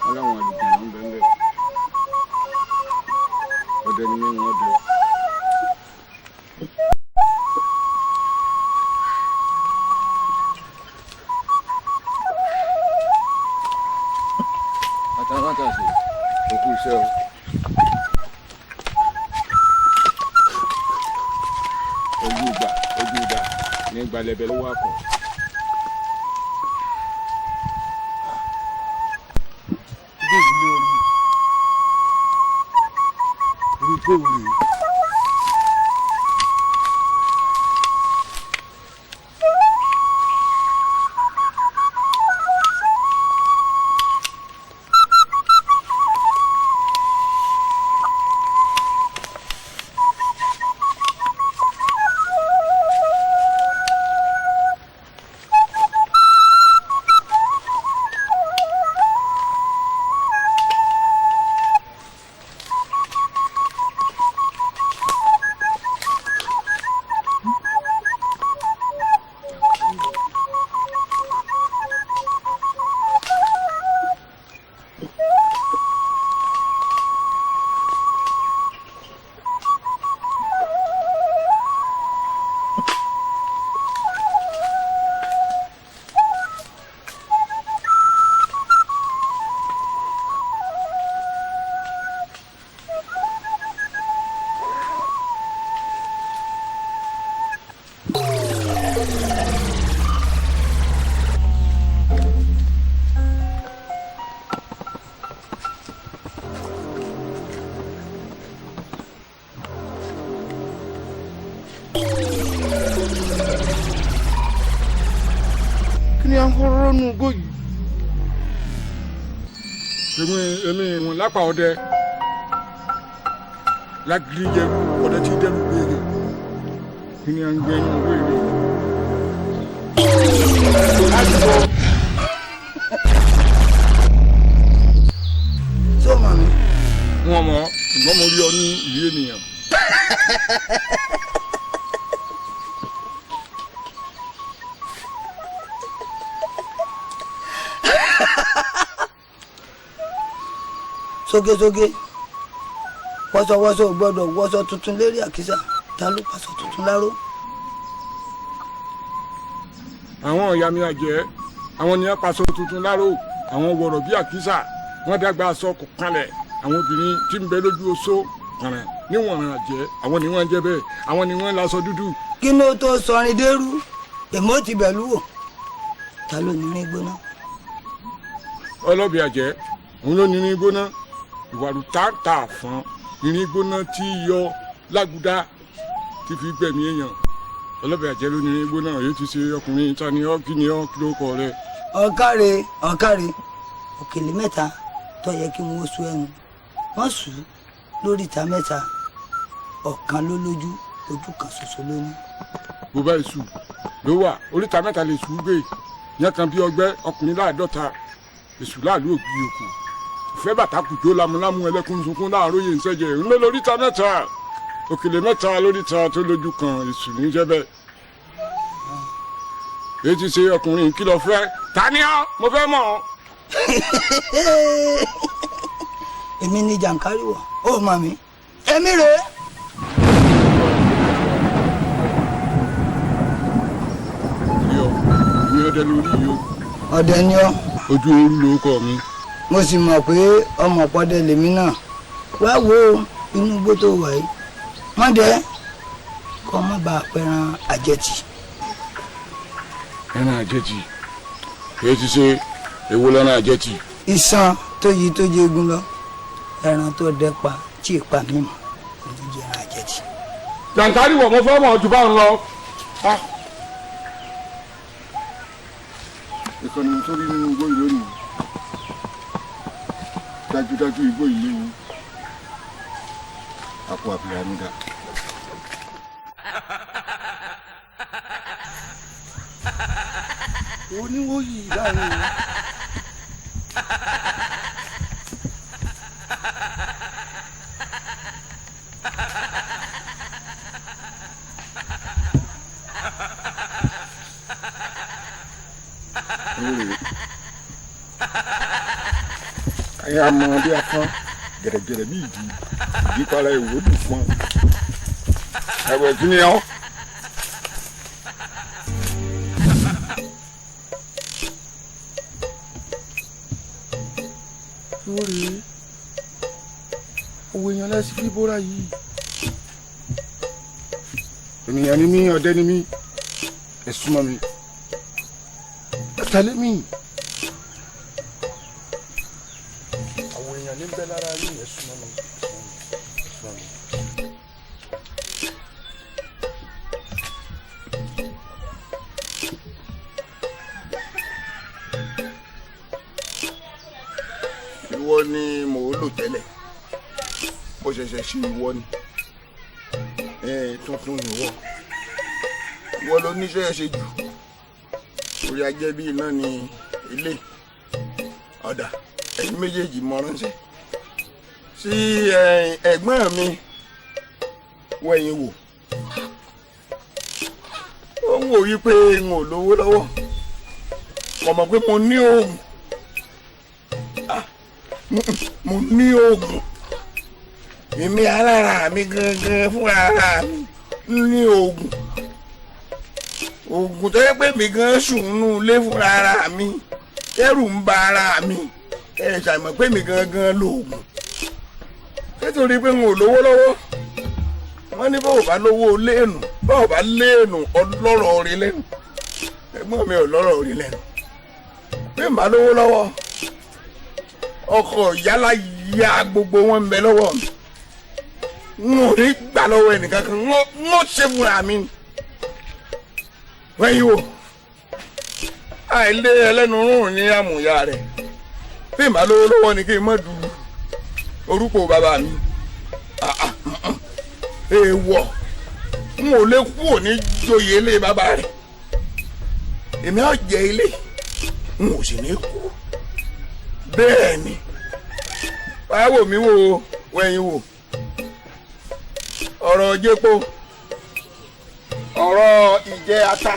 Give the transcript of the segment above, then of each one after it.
Wọ́n láwọn àlùjọ ń bẹ ń bẹ. Ọdẹ ni mí wọ́n dẹ. Àtàwọn àtàṣe òkú iṣẹ́ o. Ojú ìgbà ojú ìgbà ní gbalẹ̀bẹ̀ lọ́wọ́ àpọ̀. Èmi ìwọ̀n lápá ọdẹ lágìrì jẹrú ọdẹ tí dẹrù gbére kí ni à ń gbé inú wéèrè. Sọ ma mi. Wọ́n mọ̀ ṣùgbọ́n mo rí ọ ní ìlú ènìyàn. Sógésógé wọ́sọ̀wọ́sọ̀ ò gbọ́dọ̀ wọ́sọ tuntun lérí àkísà, ta ló pàṣọ tuntun láró. Àwọn ọ̀yà mi àjẹ́ àwọn ni wọ́n pàṣọ tuntun láró, àwọn wọ̀rọ̀ bí àkísà wọ́n dàgbà aṣọ kò kanlẹ̀, àwọn obìnrin tí ń bẹ lójú oṣó kàràn níwọ̀n àjẹ́ àwọn ni wọ́n ń jẹ́ bẹ́ẹ̀, àwọn ni wọ́n ń laṣọ dúdú. Kí ló tó sọrin dérú èmo ti bẹ̀ lúwò, ta ló ní ní gbóná. Ọlọ́bì àjẹ́ òun ló ní ní gbóná, ìwàlú táǹtà fún irin gbóná tí yọ lágùdá tí fi gbẹ̀mí èèyàn. Ọlọ́bẹ̀ àjẹ́ ló ní irin gbóná, èyí ti ṣe ọkùnrin ta ni ọ́, kí ni ọ́, kí ló kọ rẹ. Ọ̀kàrẹ̀ ọ̀kàrẹ̀ òkèlè mẹ́ta tó yẹ kí wọ́n sú ẹnu wọ́n sú lórí ìta mẹ́ta, ọ̀kan ló lójú ojú kan ṣoṣo ló ní. Bó bá èṣù ló wà oríta mẹ́ta lè sùn gbé yẹn kan bí ọgbẹ́ ọkùnrin láàdọ́ta èṣù láàlú òbí òkú ìfẹ́ bàtà kùjó lámúlámú ẹlẹ́kùn sunkún láàárọ̀ yìí ń sẹ́jẹ̀ ń lé lóríta mẹ́ta òkèlè mẹ́ta lóríta tó lójú kan èṣù ní jẹ́ bẹ́ẹ̀. Èyí ti ṣe ọkùnrin kí lọ fẹ́ ta ni ọ́ mo fẹ́ mọ̀ ọ́. Èmi ni jàǹkáríwọ̀ ó mọ̀ mí èmi rèé. Èmi ọdẹ lórí yìí o. Ọdẹ ni ọ́. Ojú ooru ló kọ mi. Mo sì mọ̀ pé ọmọ pọ́dẹ lèmi náà. Wá wo inú igbó tó wà yìí mọ́dẹ kọ́ mọ́ bá pẹran àjẹtì. Ẹran àjẹtì èyí ti ṣe èwo lọ́nà àjẹtì. Iṣan tó yí tó jẹgun lọ ẹran tó dẹ pa tí ì pa mímọ́ ló jẹ ẹran àjẹtì. Jàǹkáríwọ̀ mo fẹ́ mọ̀ ju bá ń lọ. Ìkànnì tó rí nínú igbó yìí lónìí dájúdájú igbó yìí léwu àpò àbíyàmúdà. Oníwó yìí láàrin o. Ẹ á mọ bí a fọ́n gẹ̀rẹ́gẹ̀rẹ́ bí ìdí ìdípara ìwò dùn fún ọ. Ẹ̀wẹ̀ kí ni ọ́? Ìwọ rèé, òwò èèyàn lẹ́sìn fi bóra yìí. Ènìyàn ni mí, ọdẹ ni mí, ẹ súnmọ́ mi, ẹ tẹ̀lé mi. Àwọn èèyàn ní bẹ́ lára yín, ẹ súnmọ́ mi, ẹ súnmọ́ mi. Ìwọ ni mò ń lò tẹ́lẹ̀, bó ṣẹ̀ṣẹ̀ ṣe ìwọ ni tuntun ìwọ ìwọ ló níṣẹ́ ṣe jù orí ajẹ́ bíi náà ni ilé ọ̀dà ẹ̀yin méjèèjì mọ ránṣẹ́ sí ẹ̀gbọ́n mi wẹ̀yìn wò. Ó ń wò wí pé n ò lówó lọ́wọ́, kò mọ̀ pé mo ní oògùn. Mo ní oògùn, èmi alára mi gangan fúnra ara mi ní oògùn. Oògùn tó yẹ pé mi gan sùn nínú ilé fúnra ara mi, ẹrù ń ba ara mi, ẹ ṣàmọ̀ pé mi gangan lóògùn. Nítorí pé n ò lówó lọ́wọ́, wọ́n ní báwo bá lówó léènù, báwo bá léènù ọlọ́rọ̀ orí lẹ́nu. Ẹ̀gbọ́n mi ò lọ́rọ̀ orí lẹ́nu. Bí n bá lówó lọ́wọ́, ọkọ̀ yálà ya gbogbo wọn ń bẹ lọ́wọ́ mi. N ò ní gbà lọ́wọ́ ẹnìkankan, n ó ṣe fúnra mi. Wẹ́yìn wò, àìlé ẹlẹ́nu rún ní àmúyá rẹ̀. Bí n bá lówó lọ́wọ́ ni kí n má du orúkọ bàbá mi. Èèwọ̀, n ò lè kú òní joyè ilé bàbá rẹ̀. Èmi á jẹ ilé, n ò sì ní kú. Bẹ́ẹ̀ ni, wàá wò mí wò, wẹ̀yìn wò. Ọ̀rọ̀ jẹ́pọ̀, ọ̀rọ̀ ìjẹ ata,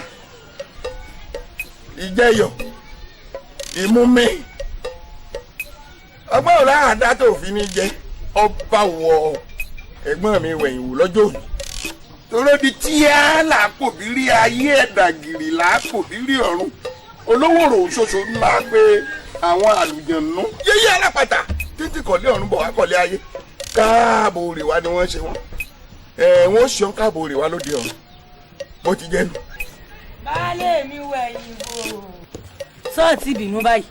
ìjẹyọ̀, ìmúmi. Ọgbọ́n òlà àdá tó fi ní jẹ ọba wọ ẹ̀gbọ́n mi wẹ̀yìn wò lọ́jọ́ òní. Torí di tíá làákòbírí ayé ẹ̀dà gìrì làákòbírí ọ̀run. Olówòrò ṣoṣo ńlá pé àwọn àlùjànnú yéyé alápàtà títí kọ̀lé ọ̀run bọ̀ wá kọ̀lé ayé. Káàbò rè wá ni wọ́n ṣe wọ́n. Wọ́n ṣeun káàbò rè wá lóde ọ̀run. Bó ti jẹ́ nu. Baálé mi wẹ̀yìn wò. Sọ́ọ̀tì bínú báyìí.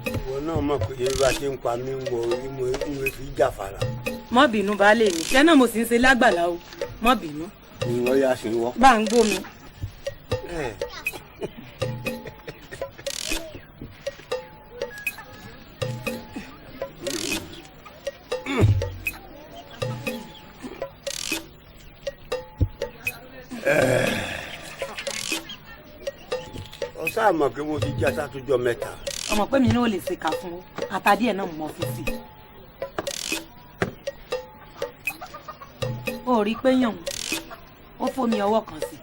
Ìwọ náà mọ̀ pé bá a ṣe ń pa mí ń wọ ìmọ̀ fi jàfàrà. Má bínú baálé mi, ṣẹ́ náà mo sì ń ṣe lágbàlá o. Má bínú. Ìwọ yà sí wọ́. Bá ń gbó mi. Ọ sáà mọ̀ pé mo ti jẹ́ sátújọ́ mẹ́ta. Ọmọ pé mi náà ò lè ṣe kà fún ọ, àtàdí ẹ̀ náà mo fi sí i. Ó rí i pé yàn ó fómi ọwọ́ kan sí i.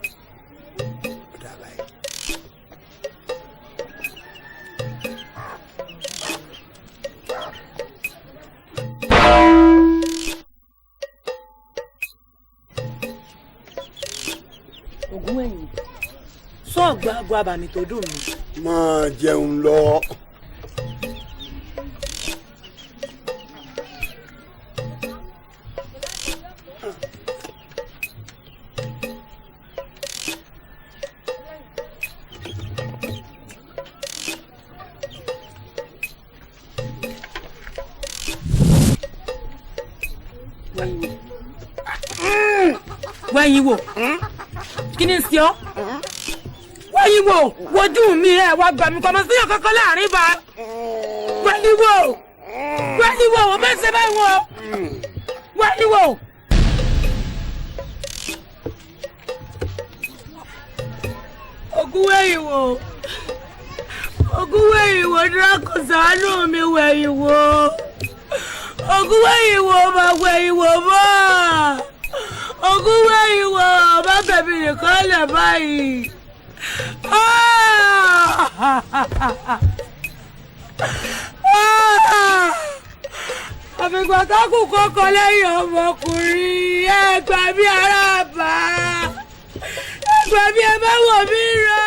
Ògún ẹ̀yìn sọ́ọ̀gbọ́ àgọ́ abàmì tó dùn mí. Máa jẹun lọ. Wẹ̀yìn wò, kí ni ń ṣe ọ́? Wẹ̀yìn wò, wojú mi ẹ̀ wá gbà mí kọ́mọ síyàn kankan láàrin bá. Wẹ̀yìn wò, wẹ̀yìn wò, o máa ń ṣe báyìí wò. Wẹ̀yìn wò. Ògún wẹ̀yìn wò, Ògún wẹ̀yìn wò, dákun ṣàánú mi wẹ̀yìn wò. Ògún wẹ̀yìn wò, máa wẹ̀yìn wò mọ́. Ògún wẹ̀yìn wò, má bẹ̀mí nìkan lẹ̀ báyìí. Ah! Ah! Àfìgbà tákù kọ́kọ́ lẹ́yìn ọmọkùnrin, ẹ gbà mí ará bá, ẹ gbà mí, ẹ má wò mí rà.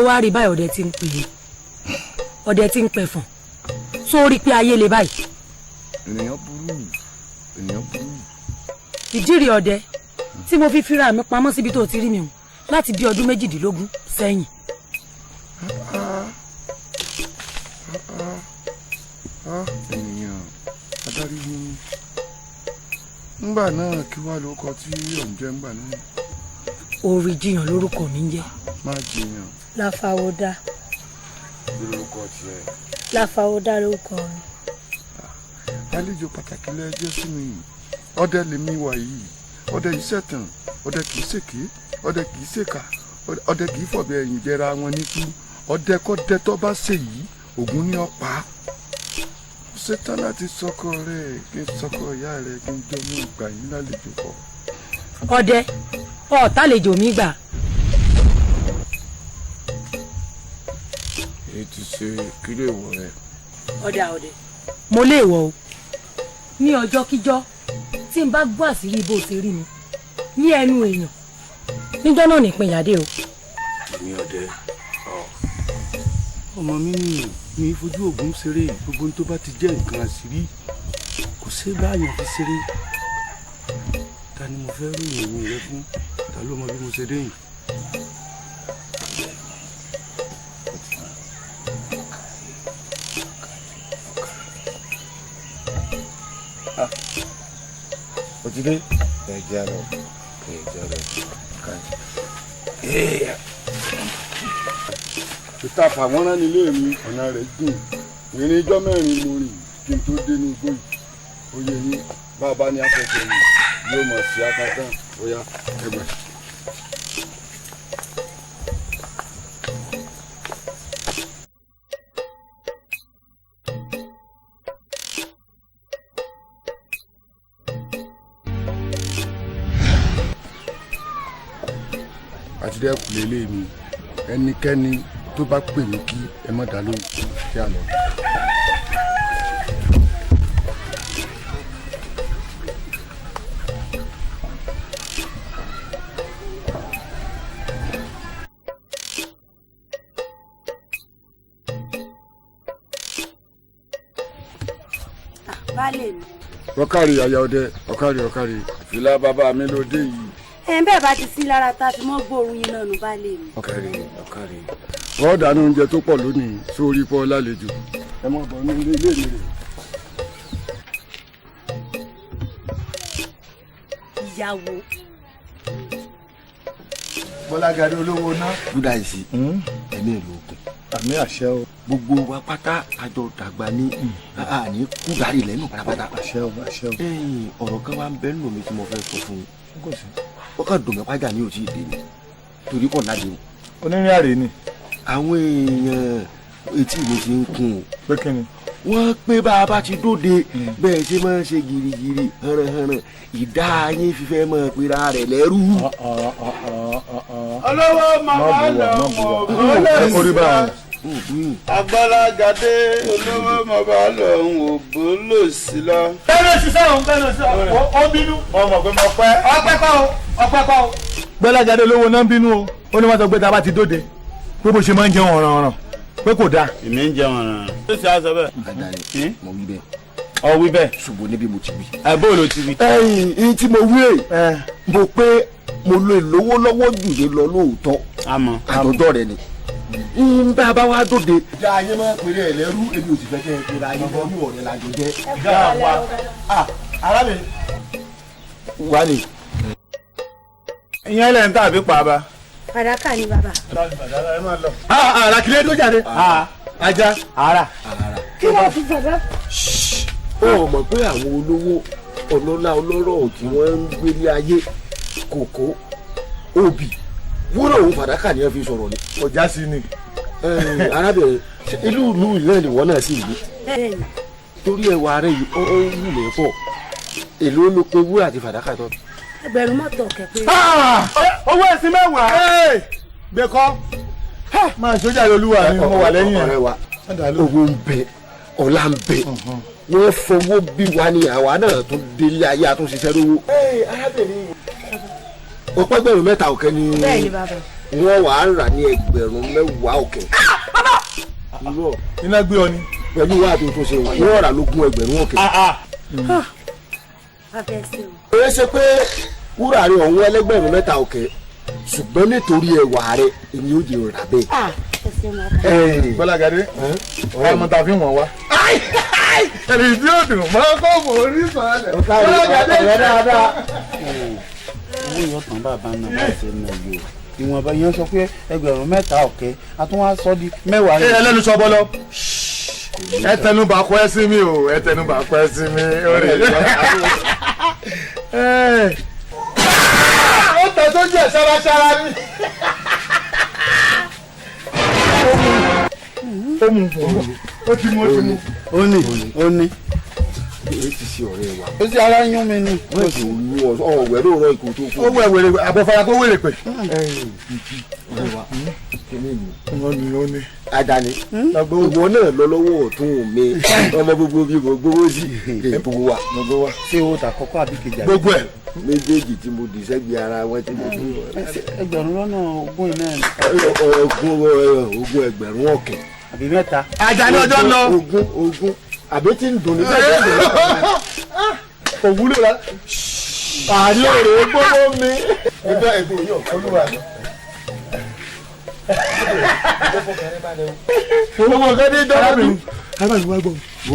Wá rí báyìí, ọdẹ tí ń pè é, ọdẹ tí ń pẹ̀fọ̀n, sórí pé ayé le báyìí. Ènìyàn burú, ènìyàn burú. Ìdírí ọdẹ tí mo fi fira mi pamọ́ síbi tó ti rí mi hùn láti bí ọdún 18 sẹ́yìn. Ènìyàn adarí ni ńgbà náà, kí wàá lóko tí ò ń jẹ́ ńgbà náà. Orí jiyàn lórúkọ mi ń jẹ́. Má jiyàn. Láfàwọ́dá. Lórúkọ tiẹ̀. Láfàwọ́dá lórúkọ mi. Àlejò pàtàkì lẹ́jọ́ sí mi. Ọdẹ lèmi wà yìí. Ọdẹ yìí ṣẹ̀tàn. Ọdẹ kìí ṣèké. Ọdẹ kìí ṣèkà. Ọdẹ kìí fọ̀bẹ ẹ̀yìn jẹra wọn níkú. Ọdẹ kọ́dẹ tó bá ṣe yìí, Ògún ní ọ̀pá. Ṣetán láti sọkọ rẹ̀, kí n sọkọ ìyá rẹ̀, kí n jọ mú ìgbà yín lálejò pọ̀. Ọdẹ ọ̀tá lejò mi gbà. Èyí ti ṣe kílé ìwọ rẹ. Ọdẹ ọdẹ mo lè wọ o. Ní ọjọ́ kíjọ́ tí n bá gbọ́ àṣírí bó ṣe rí mi ní ẹnu èèyàn níjọ́ náà nípìn ìyáde o. Èmi ọdẹ ọ ọmọ mi ní mi fojú Ògún ṣeré, gbogbo tó bá ti jẹ́ nǹkan àṣírí kò ṣe báyọ̀ fi ṣeré. Ta ni mo fẹ́ ròyìn òun rẹ fún? Ta ló mọ bí mo ṣe dé yìí? Òtítẹ́ ẹ̀jẹ̀ lọ, ẹ̀jẹ̀ lọ, káàdì. Ìtafà wọn rán nílé mi, ọ̀nà rẹ̀ gùn. Ìrìn ijọ́ mẹ́rin mo rìn kí n tó dé ní igbó yìí. Oyè yín, bàbá ní afẹ́fẹ́ yìí, yóò mọ̀ sí akátán, óyá ẹgbẹ́. Àtidẹ́kùn lélẹ̀ mi, ẹnikẹ́ni tó bá pè mí kí ẹ má dá lóhùn kí a lọ. Baálé mi. Ọ̀kàrí àyà ọdẹ, ọ̀kàrí ọ̀kàrí, fìlà bàbá mi ló dé yìí. Ẹ ń bẹ́ẹ̀ bá ti sí lára tá a fi mọ́ gbóòórùn yín náà nù baálé mi. Ọ̀kàrí ọ̀kàrí. Wọ́n dáná oúnjẹ tó pọ̀ lónìí sórí pọ́ lálejò. Ẹ mọ̀ bọ̀ ní ilé ilé mi rè. Ìyàwó. Bọ́lágadé olówó ná. Búdà ìsì ẹ̀mí ìlú òkun. Àmì àṣẹ o. Gbogbo wa pátá àjọ dàgbà ní àní kúgàrí lẹ́nu pátápátá. Àṣẹ o, àṣẹ o. Ẹ̀yin ọ̀rọ̀ kan wá ń bẹ nínú mi tí mo fẹ́ sọ fún yín. Kò sí. Ó kàn dùn mí pàjá ní òtí ìdè ni torí kò láde o. Onírìn àrè ni. Àwọn èèyàn etí mi ti ń kún o. Pé kí ni? Wọ́n pé bá a bá ti dóde bẹ́ẹ̀ ṣe máa ń ṣe girigiri hànrànhànràn ìdá yín fífẹ́ máa pera rẹ̀ lẹ́rú. Olówó màmá lọ mọ̀ bólòsí Agbálagadé olówó màmá lọ mọ̀ bólòsí lọ. Bẹ́ẹ̀ni ṣiṣẹ́ òun bẹ́ẹ̀ni ṣiṣẹ́ òun ó bínú. Ọmọ pé mo pẹ́. Ọpẹ́ kọ́ o, ọpẹ́ kọ́ o. Gbọ́lágadé olówó náà ń bínú o, ó ní wọ́n sọ pé tá a bá ti dóde pé bó ṣe máa ń jẹun ọ̀ràn ọ̀ràn Pé kò dáa. Èmi ń jẹun ọ̀ràn. Ó sì á sọ bẹ́ẹ̀. Àjàní, mo wí bẹ́ẹ̀. Ọ wí bẹ́ẹ̀. Ṣùgbọ́n níbi mo ti wí. Ẹ bó ló ti wí. Ẹ̀yin ìyí tí mo wí rè mo pé mo lè lówó lọ́wọ́ jù yé lọ lóòótọ́. Àmọ́. Àtọ̀dọ̀ rẹ ni. Ń bá a bá wá dóde. Ìjà ayé máa ń pèrè ẹ̀ lẹ́rú, èmi ò sì fẹ́ kẹ́ ẹ pèrè ayé lẹ́rú, ọ̀rẹ́ la jọ jẹ́. Ìjà wa arábìnrin. Wà ní. Ìyẹn lẹ́yìn tàbí pàbà. Fàdákà ni bàbá. Ara kìlẹ̀ tó jáde. Ajá. Ara. Kí ló fi fàdá? Ó mọ̀ pé àwọn olówó ọlọ́lá ọlọ́rọ̀ tí wọ́n ń gbélé ayé kòkó obì wúrọ̀ òun fàdákà ni wọ́n fi sọ̀rọ̀ ni. Ọjà sí ni. Arábìnrin, ìlú ìlú ìlú ìwọ náà sì gbé. Bẹ́ẹ̀ni. Torí ẹwà rẹ yìí ó wù mí pọ̀. Èló ló pe wúrà àti fàdákà tó? Ẹgbẹ̀rún mọ́tò ọ̀kẹ́ pé. Owó ẹ̀sìn mẹ́wàá. Gbẹ̀kọ́. Máa sójà lolúwa mi, mo wà lẹ́yìn ẹ̀. Ọ̀rẹ́ wa, owó ń bẹ, ọlá ń bẹ, wọ́n fọwọ́ bí wa ni àwa náà tún délé ayé àtúnṣiṣẹ́ lówó. Arábìnrin, ọ̀pọ̀ ẹgbẹ̀rún mẹ́ta ọ̀kẹ́ ni wọ́n wà á rà ní ẹgbẹ̀rún mẹ́wàá ọ̀kẹ́. Iná gbé ọ ni. Pẹ̀lú wàá tó tó ṣe wọ́n rà lógún ẹgbẹ̀rún ọ̀kẹ́. Ó ṣe pé wúrà rẹ ọ̀hún ẹlẹ́gbẹ̀rún mẹ́ta ọ̀kẹ́, ṣùgbọ́n nítorí ẹwà rẹ èmi ò jẹ́ rà bẹ́ẹ̀. Gbọ́lágadé, ọmọ ta fi wọ̀n wá. Ẹni tí ó dùn mọ́ kó mò ń rí sọ̀rọ̀. Gbọ́lágadé ọ̀rẹ́ dáadáa. Owó yóò tán bàbá náà bá ṣe nà yìí o. Ìwọ̀nba yẹn sọ pé ẹgbẹ̀rún mẹ́ta ọ̀kẹ́, a tún wá sọ di mẹ́wàá. Ẹ ẹlẹ́nu sọ bọ́lọ́. Ẹ tẹnubà kọ ẹ sí mi o, ẹ tẹnubà kọ ẹ sí mi. Ó tẹ̀ sójú ẹ̀ ṣáraṣára ni. Ó mú ó ti mú ó ti mú. Ó ní ó ní. Èyí ti ṣe ọ̀rẹ́ wa. Ó sì ara yún mi ni. Wọ́n ti wú ọ̀wẹ́ lóòrọ̀ ìkó tó kú. Ó wẹ̀ wèrè àbọ̀fara kó wèrè pè. Ọ̀rẹ́ wa, kíní mi. Ó ní ó ní. Àjàní, ìwọ náà lọ lọ́wọ́ ọ̀tún mi, ọmọ gbogbo bí mo gbowó sí èbó wa. Ṣé owó ta kọ́kọ́ àbí kejì? Gbogbo ẹ̀. Méjèèjì tí mo dì sẹ́gbẹ̀ẹ́ ara wọn tí mo dì. Ẹgbẹ̀rún lọ́nà ogún iná ni. Ogún ẹgbẹ̀rún ọ̀kẹ́. Àbí mẹ́ta. Àjàní ọjọ́ lọ. Ogún ogún àbí tí ń dùn ní bẹ́ẹ̀ ní kò wúlò rárá. Àní òrè gbówó mi. Ẹgbẹ́ ẹgbẹ́ òye ọ̀kẹ́ olúwa mi. Owó kan ní dọ́là mi. Arábìnrin wa gbọ́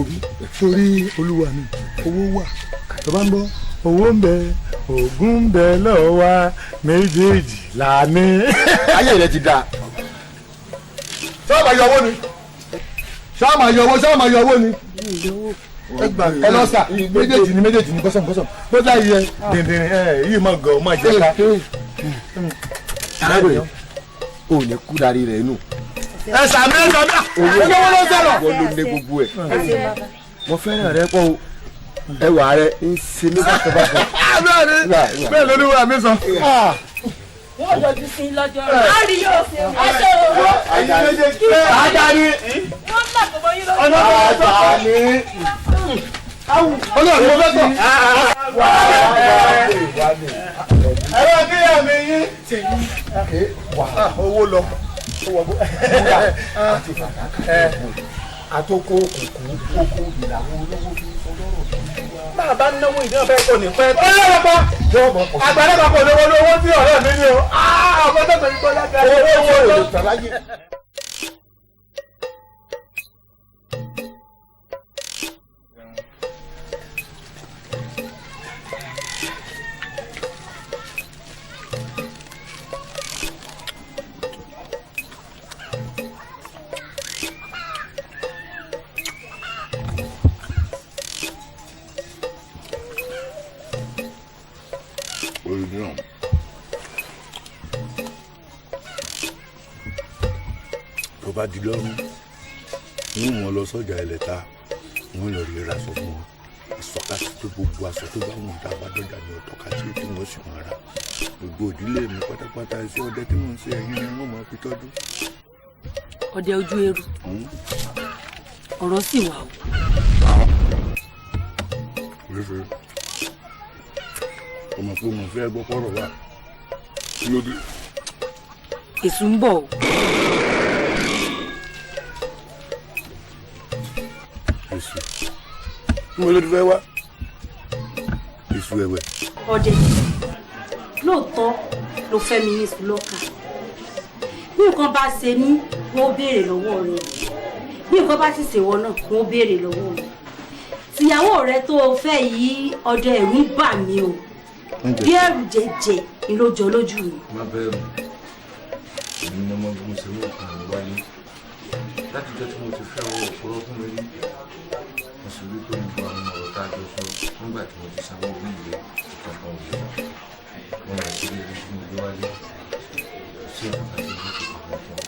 mi. Torí olúwa mi, owó wà. Tó bá ń bọ̀, owó ń bẹ, ògùn ń bẹ lọ́wọ́ wa, méjèèjì là ní. Ayé rẹ ti dáa. Ṣé máa yọ owó ni? Ṣé máa yọ owó? Ṣé máa yọ owó ni? Ẹ lọ sà, méjèèjì ni méjèèjì ni kọ́sọ̀m kọ́sọ̀m. Bó dá iye dìndín ẹ yìí máa gàn máa jẹ ká. Arábìnrin, o ò ní kú darí rẹ nù. Ẹ sàmì ẹ sàmì olówó ló sọ̀rọ̀. Wọ́n ló ní gbogbo ẹ̀. Mo fẹ́ràn rẹ pọ̀ o. Ẹwà rẹ ń ṣe mí bákan bákan. Bẹ́ẹ̀ ló ní wúrà mi sọ. Wọ́n yọjú sí lọ́jọ́ rẹ̀. A rí yóò ẹ ṣe owó. Àjàní. Wọ́n là kò mọ yín lójú. Ọ̀nà Àjàní. Olóòtú mo fẹ́ sọ. Ẹ̀rọ kíyà mi yín. Owó lọ. Àtòkò òkùnkùn oko ìlàwọ̀ olówó fi ọlọ́rọ̀ tó ń wá. Bàbá náwó ìdíwọ̀n fẹ́ kò ní pẹ́. Ọlọ́rọ̀ pa. Àgbàlagbà kò lówó lówó tí ọ̀rẹ́ mi ní o. Ọmọ tó kò ní gbọ́ lágbára. Owó owó ò lè tán láyé. Tó bá di lọ́rùn, ń wọ́n lọ sọ́jà ẹlẹ́ta, wọ́n lọ rí ra sọ fún wọn. Ìsọ̀ka sí pé gbogbo aṣọ tó bá wọn tá a bá dọ́jà ní ọ̀tọ̀ka sí tí wọ́n sì máa ra. Gbogbo ìdílé mi pátápátá iṣẹ́ ọdẹ tí mò ń ṣe ẹ̀yìn ni wọ́n máa fi tọ́jú. Ọdẹ ojú eru, ọ̀rọ̀ sì wà o. Ọmọ pé mo fẹ́ gbọ́ kọ́rọ̀ wà. Kí ló dé? Èṣù ń bọ̀ o. Mo ló ti fẹ́ wá èṣù ẹ̀wẹ̀. Ọdẹ lóòótọ́ ló fẹ́ mi ní sùlọ́kà. Bí nǹkan bá ṣe mí, wọ́n béèrè lọ́wọ́ rẹ̀. Bí nǹkan bá sì ṣèwọ náà, wọ́n béèrè lọ́wọ́ rẹ̀. Tìyàwó rẹ tó o fẹ́ yìí, ọdẹ, ẹ̀rù ń bà mí o. Bí ẹ̀rù jẹjẹ ni ló jọ lójú mi. Má bẹ̀rù, èmi ni mo bí mo ṣe mú nǹkan mi wálé látijọ́ tí mo ti fẹ́ wọ òpùrọ́ fún mi rí. Mo sì rí pé gbogbo àwọn ọ̀rọ̀ tá a jọ sọ nígbà tí mo ti sanwó orí rẹ̀ kankan ò lè mo rà sí ilé tí mo gbé wálé sí ìkàkà tí mo ti kọ̀ fún ọ.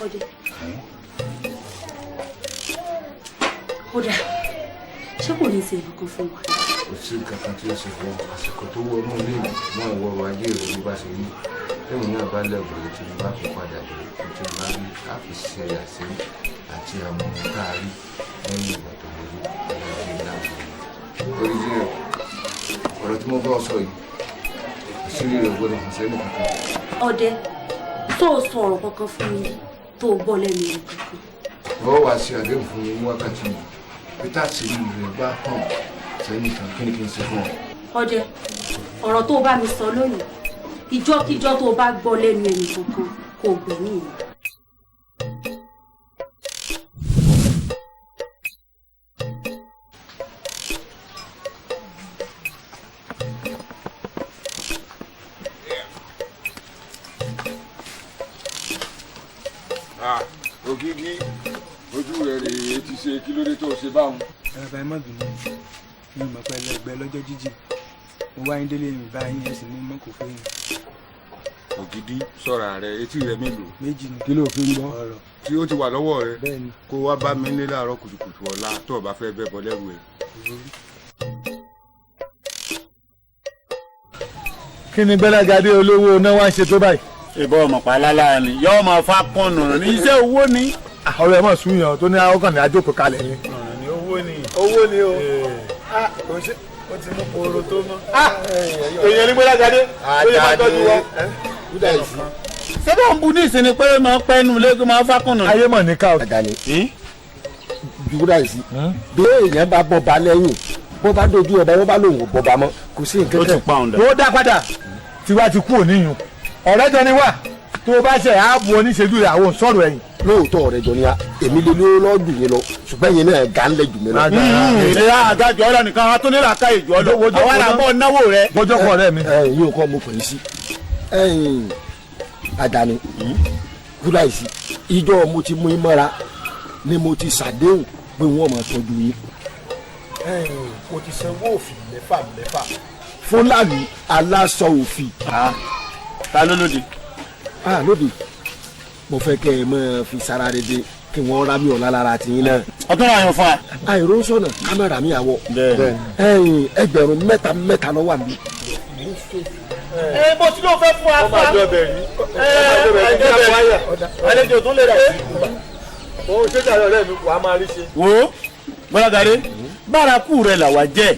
Ọdẹ, kódà ṣé kò ní í ṣe nǹkan fún wa? Kò sí nǹkan kan tí ó ṣe fún àsìkò tó wọnú ilé mi náà wọrọ ayé rẹ bó bá ṣe rí. Lẹ́yìn náà bá lẹ́bùrẹ́ tí mo bá fi padà dé, tí mo bá rí àfi ṣe àṣẹ àti àwọn ohun tá a rí lẹ́yìn ìgbà tó wọlé àlàyé láwùjọ. Orí jíjẹ ọ̀rọ̀ tí mo bá ọ sọ yìí, àṣírí rẹ̀ gbọ́dọ̀ hàn sẹ́ni kankan. Ọdẹ, tó o sọ ọ̀rọ̀ kankan fún mi tó o gbọ́ lẹ́nu rẹ̀ kankan? Wọ́n wá ṣe àdéhùn fún mi ní wákàtí yìí pé tá àṣírí rẹ̀ bá hàn sẹ́ni kan, kí ni kí n ṣe fún ọ? Ọdẹ, ọ̀rọ̀ tó o bá mi sọ lónìí, ìjọ́kíjọ́ tó o bá gbọ́ lẹ́nu ẹnì kankan, kò gbẹ̀mí mi. Ògìgì, ojú rẹ rèé ti ṣe, kí ló dé tó ṣe báwọn? Bàbá, ẹ má bínú, mi ò mọ̀ pé ẹlẹgbẹ́ lọ́jọ́ jíjì mo wá yín délé mi bá yín, ẹ sì ní mọ́ kò fẹ́ yín. Ògidì, sọ̀rọ̀ rẹ, etí rẹ mélòó? Méjì ni. Kí ló fi ń gbọ́? Ọ̀rọ̀. Tí ó ti wà lọ́wọ́ rẹ? Bẹ́ẹ̀ni. Kó wá bá mi ní láàárọ̀ kùtùkùtù ọ̀la tó o bá fẹ́ bẹ́ bọ́ lẹ́rù ẹ̀. Kí ni Gbẹ́lágadé olówó náà wá ń ṣe tó báyìí? Ìbọn ọmọ pàlálà ni yóò máa fa kùnù ní iṣẹ́ owó ni. Ọ̀rọ̀ ẹ̀ mọ̀ sún yàn tó ní ọkàn ní ajókòó kalẹ̀ ni. Owó ni. Owó ni o. Kò ṣe ó ti mú koro tó mọ́. Èèyàn ní Gbẹ́lágadé ó yẹ máa tọ́jú wa. Ṣé bó ń bu ní ìsinmi pé máa pẹ́ nu lẹ́gbẹ̀ẹ́ máa fa kùnù. Ayé mọ̀ ní ká o. Àjàní jùgúdà yìí sí bí èèyàn bá bọ́ ba lẹ́yìn, bó bá dojú ọba, bó bá lòun ò bọ́ ba mọ́, kò sí nǹkan Ó ti pa òun dà. Ó dá padà, tiwa ti kú òníyàn. Ọ̀rẹ́ jọ ni wà, tó o bá ṣe ààbò oníṣèjú rẹ̀, àwọn sọ̀rọ̀ ẹ̀yìn. Lóòótọ́ ọ̀rẹ́ jọ ni a, èmi lè lówó lọ́ọ́ jù yín lọ, ṣùgbọ́n ẹ̀yin náà gà ń lẹ̀ jù mí lọ. Ìlera àgájọ ọ̀rọ̀ nìkan a tún nílà ká ìjọ lọ, àwa là ń bọ̀ náwó rẹ. Bọ́jọ́ kọ ọ̀rẹ́ mi. Ẹ yóò kọ́ mo pè é sí Àjàní kúláìsì, ìjọ mo ti mú yín mọ́ra ni mo ti ṣàdéhùn pé wọ́n máa tọ́jú yín. Mo ti sanwó òfì mẹ́fà mẹ́fà. Fúlàní aláṣọ òfì. Ta ló lóde? Lóde, mo fẹ́ kẹ́ ẹ máa fi sara rẹ dé kí wọ́n rá mi ọ̀la lára tiyín náà. Ọtún ra yàn fún wa. Àìró sọ̀nà kámẹ́rà mi àwọ̀. Bẹ́ẹ̀ni. Ẹgbẹ̀rún mẹ́ta mẹ́ta ló wà níbí. Ẹ bó tí ló fẹ́ fún wa fún wa. Ọmọ àjọ bẹ̀rẹ̀ rí. Àlejò tún lè rà sí. Òun ṣé jàre ọ̀rẹ́ mi, wàá máa rí ṣe. Wo Gbọ́lágadé, bárakú rẹ̀ làwa jẹ́,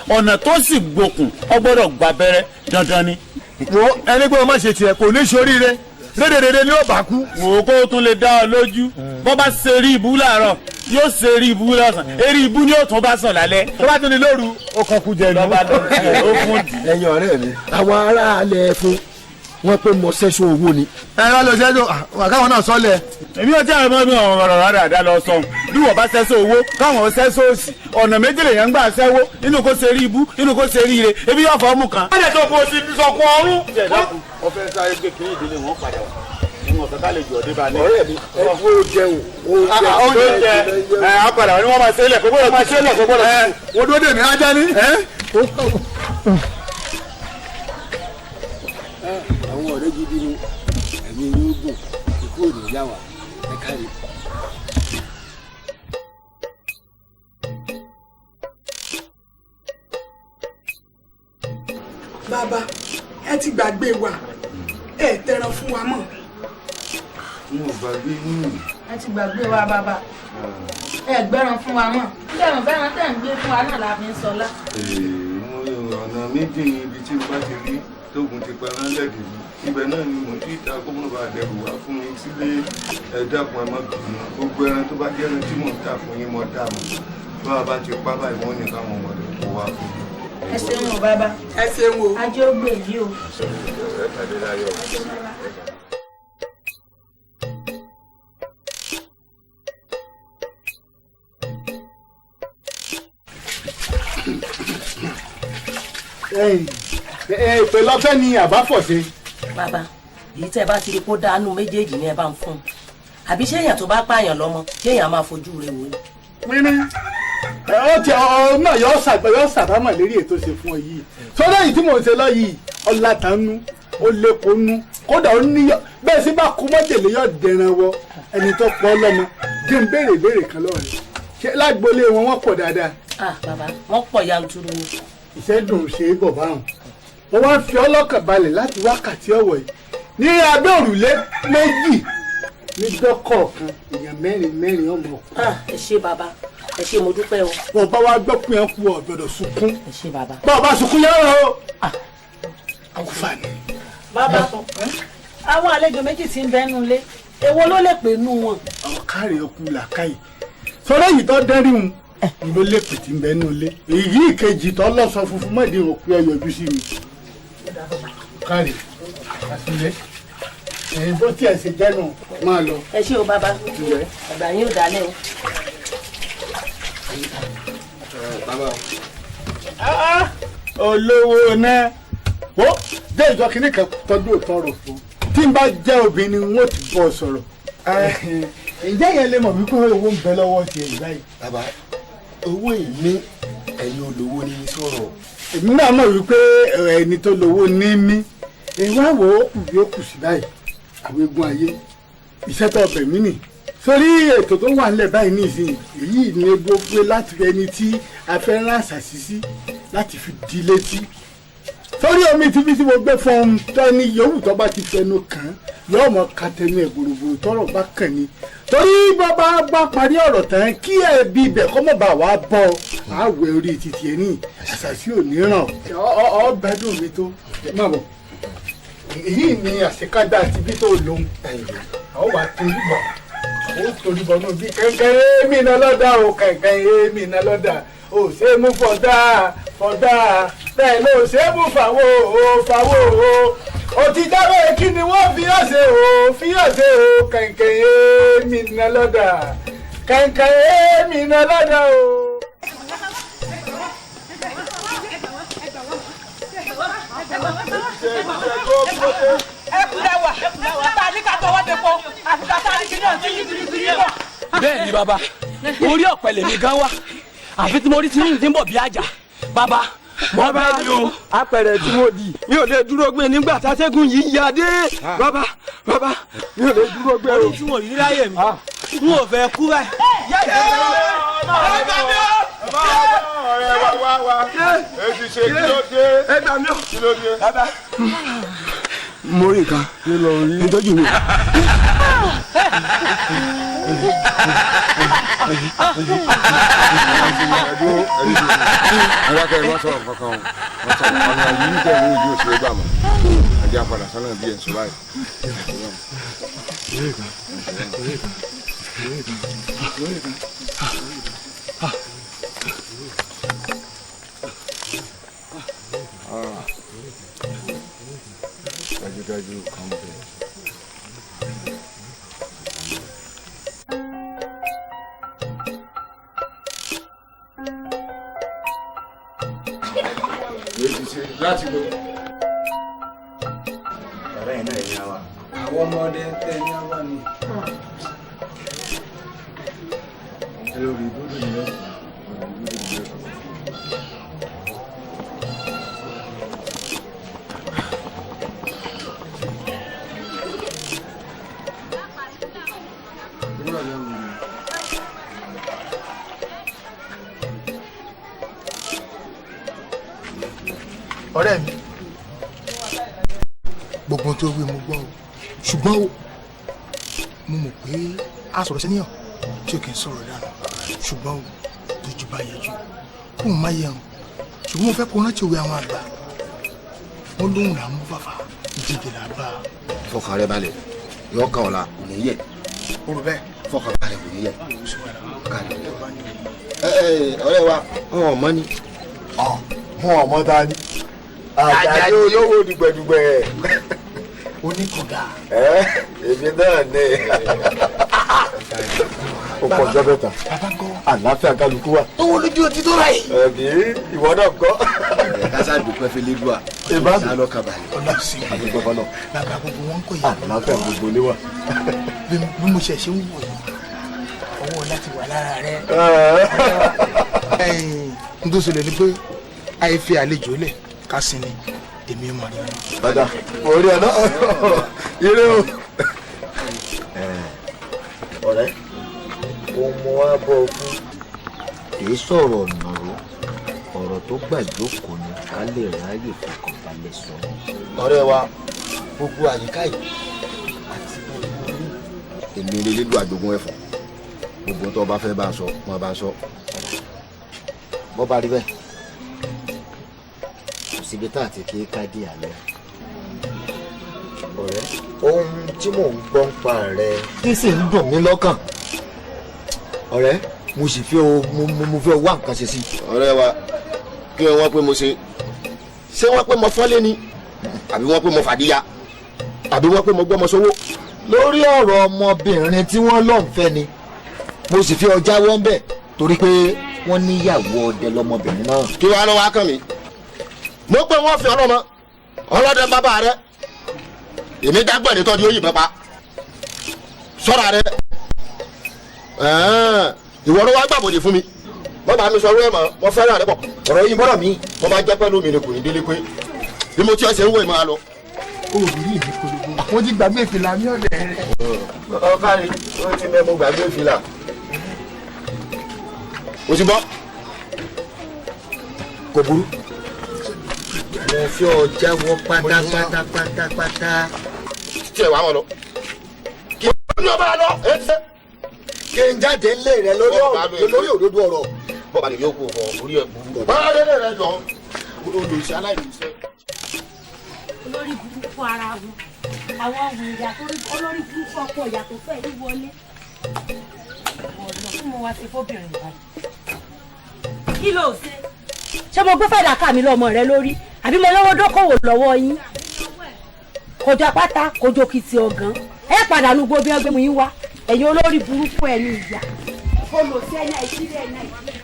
ọ̀nà tó sì gbókùn ọ gbọ́dọ̀ gba abẹ́rẹ́ dandan ni. Wo ẹni pé o má ṣe tiẹ̀ kò ní ṣoríire, rédèrèdè ni ó bá kú. Wò ó kó o tún lè dá ọ lójú, bó bá ṣe rí ibú láàárọ̀ yóò ṣe rí ibú lọ́sàn-án, eré ibú ni yóò tún bá sàn lálẹ́. Tó bá tún ní lóru, ó kàn kú jẹ nù. Lọ́ba lọ sí ẹ, ó fún dì. Ẹ̀yin ọ̀rẹ́ mi, àwọn aráàlẹ̀ fún wọn pé mo ṣẹ́ṣọ owó ni. Ẹ wá lọ ṣẹ́ṣọ àkáwọn náà sọ́lẹ̀. Èmi ò tí àwọn ọmọ mi ọ̀rọ̀ rárá àdá lọ sọ bí wọ́n bá ṣẹ́ṣọ owó káwọn ṣẹ́ṣọ òsì, ọ̀nà méjì lèèyàn ń gbà ṣẹ́wó, inú kó ṣe rí ibú, inú kó ṣe rí ire, ebi yóò fọ́ mú kan. Wọ́n lè tó kó o sì sọkún ọrún. Ọfẹ sáré gbé kiri ìdílé wọn padà wá, ìwọ̀n kankan lè jọ dé bá ní. Ọ̀rẹ́ mi, ẹ fún oúnjẹ o. Oúnjẹ ẹ apàdà wọn ni wọ́n máa ṣe é lẹ̀ kó gbọ́dọ̀ máa ṣe é lẹ̀ kó gbọ́dọ̀. Wọ́n dúró dè mí ajá ní. Àwọn ọ̀rẹ́ gidi ni ẹ̀mí yóò gùn, ikú ò ní yá wa, ẹ káre. Bàbá, ẹ ti gbàgbé wa, ẹ tẹran fún wa mọ́. N ò gbàgbé yín. Ẹ ti gbàgbé wa bàbá, ẹ gbẹ́ran fún wa mọ́, bẹ́ẹ̀rùn bẹ́ẹ̀rùn tẹ̀ ń gbé fún wa náà la fi ń sọlá. Ọ̀nà méjì ni ibi tí mo bá ti rí tóògùn ti pa ránlẹ́ẹ̀dì mi ibẹ̀ náà ni mo ti ta kó mọ̀ bá dẹrù wá fún mi sílé. Ẹ dákun, ẹ má bínú. Gbogbo ẹran tó bá jẹ́ ẹran tí mò ń tà fún yín, mọ́ dà mọ́ bá a bá ti pa báyìí, wọ́n ní káwọn ọmọdé kó wá fún mi. Ẹ ṣeun o bàbá. Ẹ ṣeun o. Ajé ó gbè yí o. Ẹ pàdé láyọ̀. Èpè lọ́fẹ́ ni àbáfọ̀ṣe. Bàbá, èyí tẹ́ ẹ bá ti rí kó dánú méjèèjì ni ẹ bá ń fún un. Àbí ṣé èèyàn tó bá pààyàn lọ́mọ, ṣé èèyàn máa fojú rẹ̀ wò ni? Pínrín ẹ ó ti ọ náà yọ ṣàgbọ yọ ṣàbámọ̀ lérí ètò ṣe fún ọ yìí. Sọdọ yìí tí mò ń ṣe lọ yìí, ọlátànú ó lépo nú, kódà ó níyọ bẹ́ẹ̀ sí bá kú mọ́jèlé yọ dẹran wọ ẹni tó pọ̀ lọ́mọ. Jẹ́ ń béèrè ìbéèrè kan lọ́wọ́ rẹ̀, ṣé lágboolé wọn wọ́n pọ̀ dáadáa? Ah bàbá, wọ́n pọ̀ yanturu ni. Ìṣẹ́dùn ṣe é bọ̀ báwọn. Wọ́n wá fi ọlọ́kàn balẹ̀ láti wákàtí ọ̀wọ̀ yìí ní abẹ́ òrùlé méjì níjọ́ kọ̀ọ̀kan, èèyàn mẹ́rin mẹ́rin ọmọ ọkọ. Ẹ ṣé bàbá, ẹ ṣé, mo dúpẹ́ o. Wọn bá wá gbọ́ pé ẹ kú, ọ gbọ́dọ̀ sunkún. Ẹ ṣé bàbá. Bá ọ bá sunkún yára o. Àkùfà ni. Bàbá, àwọn àlejò méjì tí ń bẹ́nu lé, èwo ló lè pè nú wọn? Ọ̀kárẹ̀ ọkù làkàyè sọ̀rọ̀ yìí tó dẹ́rì wọn ló lè pè tí ń bẹ́nu lé, èyí ìkejì tó lọ́sọ funfun mọ́ẹ̀dín òkú ẹ yọjú sí mi. Ọ̀kárẹ̀ àṣìlẹ̀ ẹ̀yìn bó tiẹ̀ ṣe jẹ́nu, máa lọ. Ẹ ṣé o bàbá, àgbà yín ò dálẹ̀ o. Olówó náà ó dé ìjọ kìíní kan tọjú òtọrọ fún tí n bá jẹ́ obìnrin ni wọ́n ti bọ́ sọ̀rọ̀. Ǹjẹ́ yẹn lè mọ̀ wípé owó ń bẹ lọ́wọ́ tiẹ̀ báyìí? Bàbá, owó èmi ẹ̀yin olówó ní sọ̀rọ̀. Èmi náà mọ̀ wípé ẹni tó lówó ní mí. Ìwà wo ó kù bí ó kù sí báyìí, àwọn egun ayé iṣẹ́ tó ọbẹ̀ mí nì sórí ètò tó wà nílẹ̀ báyìí nísìnyí, èyí ni gbogbo láti ẹni tí a fẹ́ rán àṣàṣì sí láti fi di létí sórí omi tí bí tí mo gbé fún un tání yòówù tó bá ti fẹnu kàn án yóò mọ ká tẹnu ẹ gbòrògbòrò tọ́rọ̀ bá kàn ní, torí bàbá bá parí ọ̀rọ̀ tán kí ẹbí ibẹ̀ kọ́ mọ̀ bá wàá bọ̀ àwẹ̀ orí títì ẹ̀ ní àṣàṣì ò ní ràn ọ́ gbádùn mi tó má bọ̀. Èyí ni àṣekágbá àti bí tó lòun ọ̀ wà torí bọ̀ ó torí bọ̀ náà bí kẹ̀kẹ́ èémì náà lọ́dà o, kẹ̀kẹ́ èémì náà lọ́dà o, ṣé mú fọ̀dà fọ̀dà bẹ́ẹ̀ ló ṣe mú fàwọ́ o fàwọ́ o, òtítọ́ bẹ́ẹ̀ kí ni wọ́n fi hàn ṣe o fi hàn ṣe o, kẹ̀kẹ́ èémì náà lọ́dà, kẹ̀kẹ́ èémì náà lọ́dà o. Bẹ́ẹ̀ ni bàbá, orí ọ̀pẹ lèmi gan wá, àfi tí mo rí tinú tí ń bọ̀ bí àjà bàbá mo bẹ́ẹ̀ ni o. Apẹ̀rẹ̀ tí mo dì mi ò lè dúró gbé nígbà tátẹ́gùn yìí ya dé. Bàbá, bàbá, mi ò lè dúró gbé o. Orí tí mo rí láyé mi, n ò fẹ́ kú báyìí. Ọ̀rẹ́ wa wá wá, èsì ṣe, kí ló dé? Ẹ gbà mí o. Kí ló dé? Bàbá, mo rí nǹkan nítọ́jú mi. Alákẹ́ ẹ má sọ̀rọ̀ kankan o, wọ́n sọ̀rọ̀ ọ̀nà yìí tẹ̀ ní ojú òṣèré gbà mọ́ àti àpàdà sọ́nà bí ẹ̀ ń sọ báyìí. Dájúdájú kan bẹ̀. Láti lọ. Bàbá yẹn náà yẹn wa. Àwọn ọmọdé tẹ ní àwa ni. Ẹ lórí ibùdó ni ó. Ọ̀rẹ́ mi, gbogbo ohun tó wí mo gbọ́ o, ṣùgbọ́n o mo mọ̀ pé a sọ̀rọ̀ sẹ́níyàn tí o kì í sọ̀rọ̀ dànù, ṣùgbọ́n o tójú bá yẹjú kó o má yẹ hàn, ṣùgbọ́n mo fẹ́ kó rántí òwe àwọn àgbà. Wọ́n lóhùn là ń mú fàfà ìjìjì là bá a. Fọkàn rẹ balẹ̀, yọ kàn ọ́ la, kò ní yẹ. O rò bẹ́ẹ̀. Fọkàn balẹ̀, kò ní yẹ. Ẹ ọ̀rẹ́ wa, wọn ò mọ̀ ni. Wọn ò mọ̀ ta ni. Àjàdí olówó dùgbẹ̀dùgbẹ̀. Oníkànga. Èmi náà ni. O kọ ọjọ́ bẹ́ta. Àlàáfíà kálukú wa. Owó lójú ọtí tó ra yìí. Ẹ̀bí ìwọ náà kọ́. Kásá dùpẹ́ fi lédùá. Ìbámu. Sá lọ́kàn balẹ̀. Ọlọ́sìn. Àdúgbò fọlọ́. Bàbá gbogbo wọn kò yẹ. Àlàáfíà gbogbo ilé wa. Bí mo ṣe ṣe ń wò yìí, ọwọ́ láti wà lára rẹ. N tó ṣẹlẹ̀ ni pé àyè fi àlejò lẹ̀ ká sinmi, èmi mọ̀ ní. Bàdà, orí ẹ̀ náà, ire o. Ọ̀rẹ́, ohun mo wá bọ̀ fún. Kì í sọ̀rọ̀ ọ̀nàró, ọ̀rọ̀ tó gbà jókòó ni ká lè ráyè fọkànbalẹ̀ sọ. Ọ̀rẹ́ wa, gbogbo àyíká yìí àti gbogbo orí. Èmi lè lélu àjogún ẹ̀fọ́. Gbogbo tó o bá fẹ́ bá a sọ, máa bá a sọ. Bọ́ bá rí bẹ́ẹ̀, kò síbi tá àti kí ká dé àlọ́. Ọ̀rẹ́, ohun tí mò ń gbọ́ ń pa rẹ tí sì ń dùn mí lọ́kàn. Ọ̀rẹ́, mo sì fẹ́ o mo fẹ́ wá nǹkan ṣe sí. Ọ̀rẹ́ wa, kí wọ́n pé mo ṣe, ṣé wọ́n pé mo fọ́lé ni, àbí wọ́n pé mo fàdíyà, àbí wọ́n pé mo gbọ́mọ sówó. Lórí ọ̀rọ̀ ọmọbìnrin tí wọ́n lọ́n fẹ́ ni, mo sì fi ọjà wọ́n bẹ̀ torí pé wọ́n níyàwó ọdẹ lọmọbìnrin náà. Kí wàá lọ́wọ́ akán mi, mo pé wọ́n fi ọlọ́mọ ọlọ́dẹ bàbá rẹ, èmi dágbọ̀n ní tọ́jú òyìnbọn pa sọ́ra rẹ. Ìwọ ló wá gbàbọ̀dè fún mi, bàbá mi sọ ọ̀rọ̀ ẹ̀ mọ̀, mo fẹ́ràn rẹ pọ̀. Ọ̀rọ̀ yìí bọ́rọ̀ mi, mo bá jẹ́ pẹ́lú mi ni kò ní délé pé bí mo ti ọ̀sẹ̀ ń wò ẹ̀ máa lọ. Obìnrin mi polówó, mo ti gbàgbé ìfìlà mi ọ̀dẹ̀ rẹ. Ọ̀kárí, ó ti mẹ́ mo gbàgbé ìfìlà. O ti bọ́. Kò burú. Mo fi ọ jáwọ́ pátápátápátápátá. Tí ẹ wá wọn lọ. Kí ni o bá lọ? Kí n jáde ńlé rẹ lórí òdodo ọ̀rọ̀. Bọ́ọ̀bà lè yóò kó fọ orí ẹ̀ burú. Bọ́ọ̀bà lè rẹ̀ jọ olùsí aláìníṣẹ́. Olórí burúkú ara wọn, àwọn wèrè àtòrí olórí burúkú ọkọ ìyá tó fẹ́ ní wọlé. Ọ̀nà tí mo wá ṣe fóbìnrin báyìí. Kí ló ṣe? Ṣé mo gbé fàdákà mi lọ́mọ rẹ lórí? Àbí mo lọ́wọ́ dókòwò lọ́wọ́ yín? Kòjọ pátá, kòjọ kìtì ọ̀gán. Ẹ pàdánù gbogbo ẹgbẹ́ mu yín wá. Ẹ̀yin olórí burúkú ẹ̀ ní ìyá. Olùsí ẹ̀ Nàìjíríà ẹ̀ Nàìjíríà.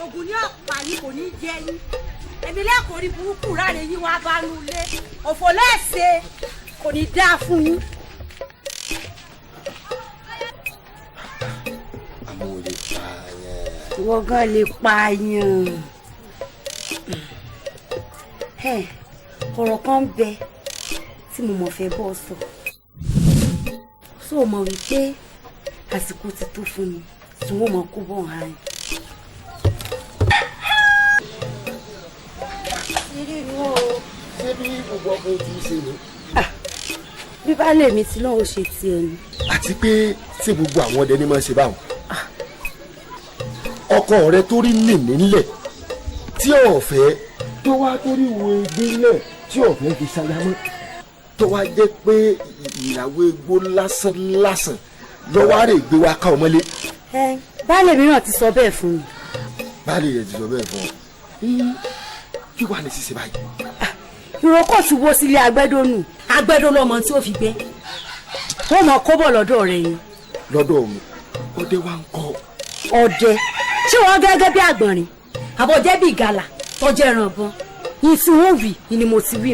Ògùn ní ọ̀pá yìí kò ní jẹ yín. Èmi lẹ́kọ̀ọ́ rí burúkú ráre yín wá bá nu ilé. Òfò lẹ́sẹ̀ kò ní dáa fún yín. Àmọ́ ò lè pààyàn. Ìwọ gan lè pààyàn. Ọ̀rọ̀ kan ń bẹ tí mo mọ̀ fẹ́ bọ́ sọ. Sọ mọ̀ wípé àsìkò ti tó fún mi tí wọ́n mọ̀ kó bọ̀ hàn. Ṣé bí gbogbo ọkùnrin ti ṣe ni. Bí baálé mi ti lọ́wọ́ ṣe tiẹ̀ ni. Àti pé ṣé gbogbo àwọn ọdẹ ni máa ń ṣe báwọn. Ọkọ rẹ tó rí nìní ńlẹ̀ tí ọ̀fẹ́ tó wá tó rí wo egbé ńlẹ̀ tí ọ̀fẹ́ fi ṣayámọ́ tó wá jẹ́ pé ìyàwó egbò lásán lásán lọ́wọ́ àrè gbé wa ká ọmọlé. Baálé mi náà ti sọ bẹ́ẹ̀ fún mi. Baálé rẹ ti sọ bẹ́ẹ̀ fún ọ. Kí wàá ní ṣíṣe báyìí? Ìrókò ti wó sílé agbẹ́dọ́ nù. Agbẹ́dọ́ lọmọ tí ó fi gbẹ́. Wọ́n mọ kó bọ̀ lọ́dọ̀ rẹ̀ yẹn. Lọ́dọ̀ mi, ọdẹ wa ń kọ́. Ọdẹ ṣé wọ́n gẹ́gẹ́ bí àgbọ̀nrín àbọ̀jẹ́ bí ìgalà tọ́jú ẹran bọ́n yìí tí wọ́n wì ni mo ti wí.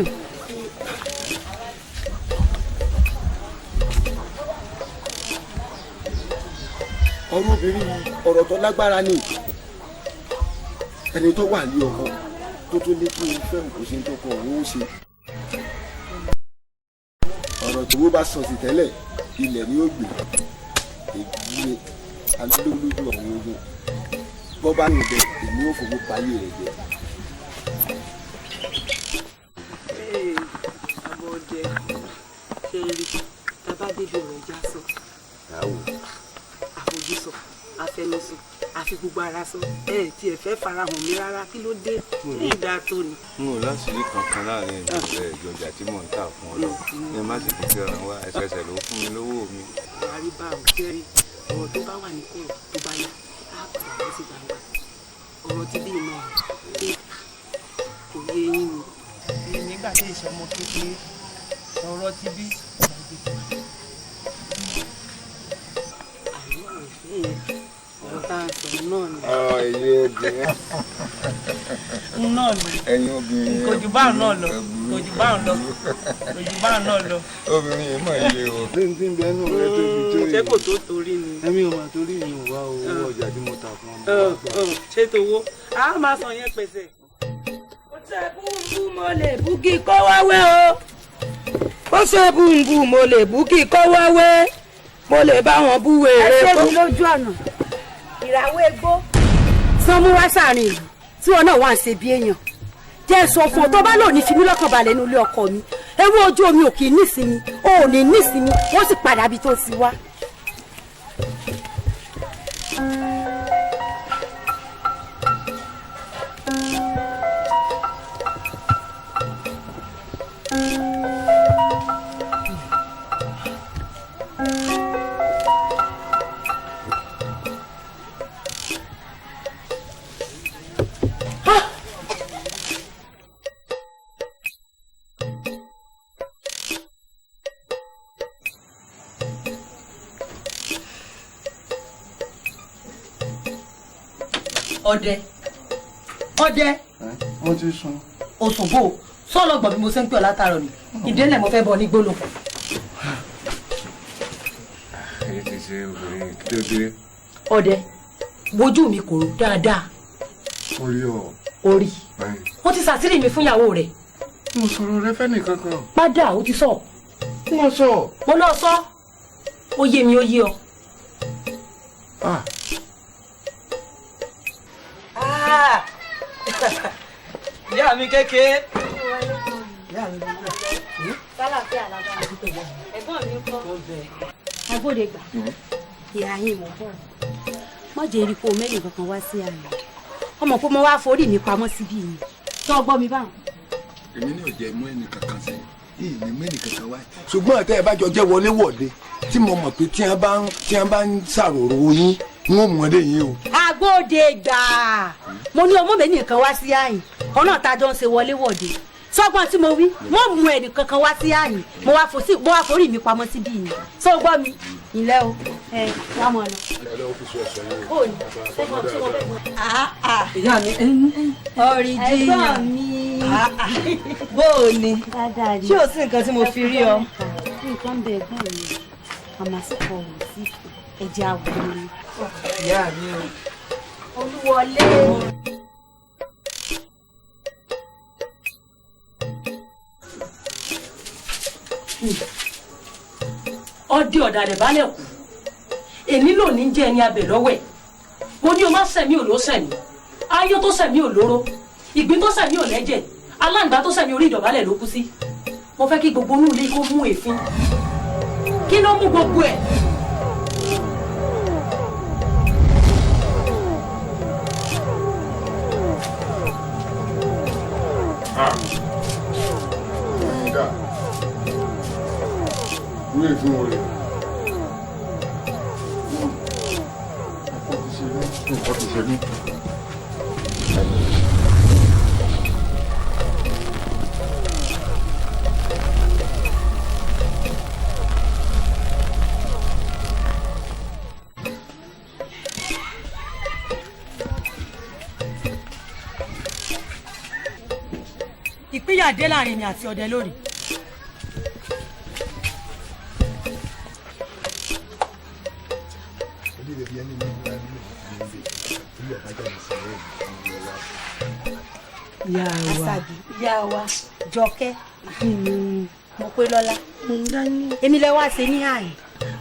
Ọ̀rọ̀ obìnrin yìí ọ̀rọ̀ tó lágbára ni. Ẹni tó wà ní ọkọ tó tó ní kí n fẹ́ òkú sí tó kọ òun ó ṣe. Ọ̀rọ̀ tó wó bá sọ sí tẹ́lẹ̀ ilẹ̀ ni ó gbé ègbúre alólójú ọ̀hún ogun bọ́ bá rìn bẹ èmi ò fowó payé rẹ̀ jẹ. gbogbo ara sọ ẹ tí ẹ fẹ́ farahàn mi rárá kí ló dé ní ìdá tó ni. N ò láṣìírí kankan láàrin ìbẹ̀rẹ̀ ìjọjà tí mò ń tà fún ọ lọ ní má sì fi ọ̀ràn wá ẹsẹ̀ẹsẹ̀ ló fún mi lówó mi. Buhari bá ò jẹ́rí ọ̀rọ̀ tó bá wà ní kọ̀rọ̀ tó bá yá á padà wá sí gbangba ọ̀rọ̀ tí bí iná kò yé yín ni. Nígbà tí ìṣọmọ kékeré ọ̀rọ̀ ti bí ọ̀rọ̀ tá a sọ náà ni. Ẹ̀yin obìnrin. Náà ni. Ẹ̀yin obìnrin. Kò jù báwọn náà lọ. Kò jù báwọn lọ. Kò jù báwọn náà lọ. Obìnrin yìí mọ̀ ilé o. Tí n tí ń bẹ nù rẹ tóbi tó yìí. Ṣé kò tó torí ni. Ẹ̀mí ò máa torí ìyún wa owó ọjà tí mo tà fún ọmọ. Ṣé towó? A máa sọ yẹn pèsè. Ó ṣe búburú mo lè bú kí kó wá wé o. Ó ṣe búburú mo lè bú kí kó wá wé. Mo lè bá wọn bú wèrè. Ẹ ṣe mi lójú ọ̀nà ìràwọ̀ egbò sanmu wá sáàrin ìlú tí wọn náà wà ń ṣe bí èèyàn jẹ́ sọ fún ọ tó bá lò ní fi mí lọ́kàn balẹ̀ nínú ilé ọkọ mi ewu ojú omi ò kì í nísinmi o ò ní nísinmi wọ́n sì padà bí tó ti wá. Ọdẹ ọdẹ. Mo ti sùn. O sùn bò sọlọ gbọ̀n bí mo ṣe ń pè ọ́ látàárọ̀ ni ìdílé mo fẹ́ bọ̀ ní gbólóhùn. Èyí ti ṣe obìnrin kí ló dé. Ọdẹ wojú mi kò rò dáadáa. Mo rí ọ. Orí o ti ṣàṣírí mi fún ìyàwó rẹ. Mo sọ̀rọ̀ rẹ fẹ́ nìkan kan. Padà o ti sọ. Mo sọ. Mo náà sọ ó yé mi ó yé ọ. Ìyá mi kékeré. Sálàfíà lábára. Ẹ̀gbọ́n mi ń kọ́. Agbódegbà. Ìyá yín mò ń bọ̀. Má jẹ́ eréko mẹ́rin kankan wá sí àná. Ọmọ pé mo wá forí mi pamọ́ síbí yìí. Tó gbọ́ mi báwọn. Èmi ní ò jẹ́ mú ẹnì kankan sí. Ìní mú ẹnì kankan wá. Ṣùgbọ́n àtẹ ẹ bá jọ jẹ́ wọléwọ̀de tí mo mọ̀ pé tí wọ́n bá ń ṣàròrò yín n ó mú ọdẹ yín o. Agbódegbà. Mo ní ọmọ mi nìkan wá sí àyìn. Ọ̀nà tá a jọ ń ṣe wọléwọ̀de. Sọ́gbọ́n tí mo wí, wọ́n mú ẹnì kankan wá sí àyìn. Mo wá forí mi pamọ́ síbí yìí. Sọ gbọ́ mi, ìlẹ́ o, ẹ wá mọ̀ lọ. Ó ní, sẹ́gbọ̀n tí mo fẹ́ gbọ́. Ìyá mi, Ọ̀rìjìnà. Ẹ̀gbọ́n mi. Bó o ní? Ṣé o sí nǹkan tí mo fi rí ọ? Nǹkan ń bẹ ẹ̀gbọ́n mi, àmásìkò ọ̀hún sí ẹ̀jẹ̀ àwòrán mi. Ìyá mi o. Olúwọlé. Ọdẹ ọ̀dàlẹ̀ balẹ̀ kú èmi lò ní jẹ́ ẹni abẹ lọ́wọ́ ẹ̀ mo ní o má sẹ̀mí ò ló sẹ̀mí ayé tó sẹ̀mí ò lóró ìgbín tó sẹ̀mí ò lẹ́jẹ̀ aláǹgbá tó sẹ̀mí orí ìdọ̀bálẹ̀ ló kú sí mo fẹ́ kí gbogbo inú ilé kó mú èéfín kí ló mú gbogbo ẹ̀. Wúlò fún orí. Nǹkan ti ṣe mí. Ìpínyà dé láàrin mi àti ọdẹ lónìí. Ìyá wa. Àṣàbí, ìyá wa, Jọkẹ́, mo pé lọ́lá. Èmi lẹ wá ṣe ní àyè.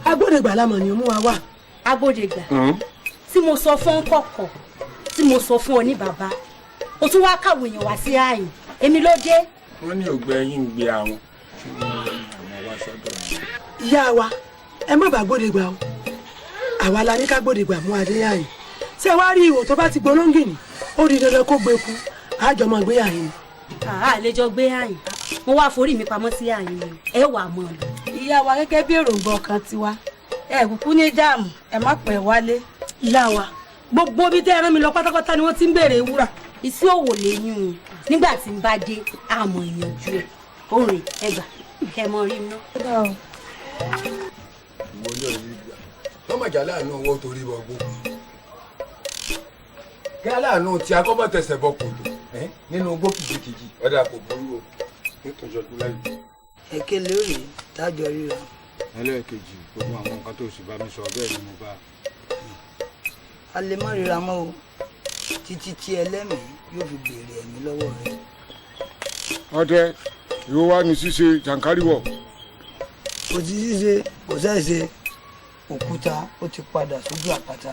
Agbódegbà la mọ̀ ni ó mú wa wá. Agbódegbà tí mo sọ fún kọ̀kọ̀ tí mo sọ fún ọ ní bàbá o tún wá káwọn èèyàn wá sí àyè èmi ló dé. Wọ́n ní ògbẹ́ yín ń gbé àwọn tí wọ́n àwọn wá sọ́dọ̀ mi. Ìyá wa, ẹ má bàa Agbódegbà o. Àwa la ní ká Agbódegbà mú adé yáyìn. Ṣé wàá rí ihò tó bá ti gbólóńgìní, ó di dandan kó gbé ku, àjọmọ̀ gbé àyìn ni. Àlejò gbé àyìn, mo wá forí mi pamọ́ sí àyìn ni, ẹ wà mọ́ ọ lọ. Ìyá wa, gẹ́gẹ́ bí èròǹgbà ọkàn tiwa, ẹ kúkú ní dààmú, ẹ má pẹ́ wálé. Ìyá wa, gbogbo bí tẹ́ ẹ rán mi lọ pátápátá ni wọ́n ti ń béèrè wúrà. Iṣẹ́ òwò lẹ́yìn o, nígbà tí n bá dé àmọ́ ìyànjú ẹ̀ òrìn ẹgbà kẹ mọ rí iná. Ìwọ náà yé gbà tọ́mọ̀jà láàánú ọwọ́ torí bọ̀ gbó kí aláàánú tí akọ́mọ̀ tẹsẹ̀ bọ kòtò nínú igbó kìjikìji ọ̀dà kò burú o nítorí ọdún láyé. Èké lórí tájọ ríra. Ẹlẹ́ẹ̀kejì, gbogbo àwọn nǹkan tó sì bá mi sọ bẹ́ẹ̀ ni mo bá. A lè má ríra mọ́ o, títí tí ẹlẹ́mìí yóò fi béèrè ẹ̀mí lọ́wọ́ rẹ̀. Ọdẹ, ìwọ wá ní ṣíṣe jàǹkáríwọ̀. Kò sí ṣíṣe, kò sẹ́ẹ̀ṣe, òkúta ó ti padà sójú àpáta.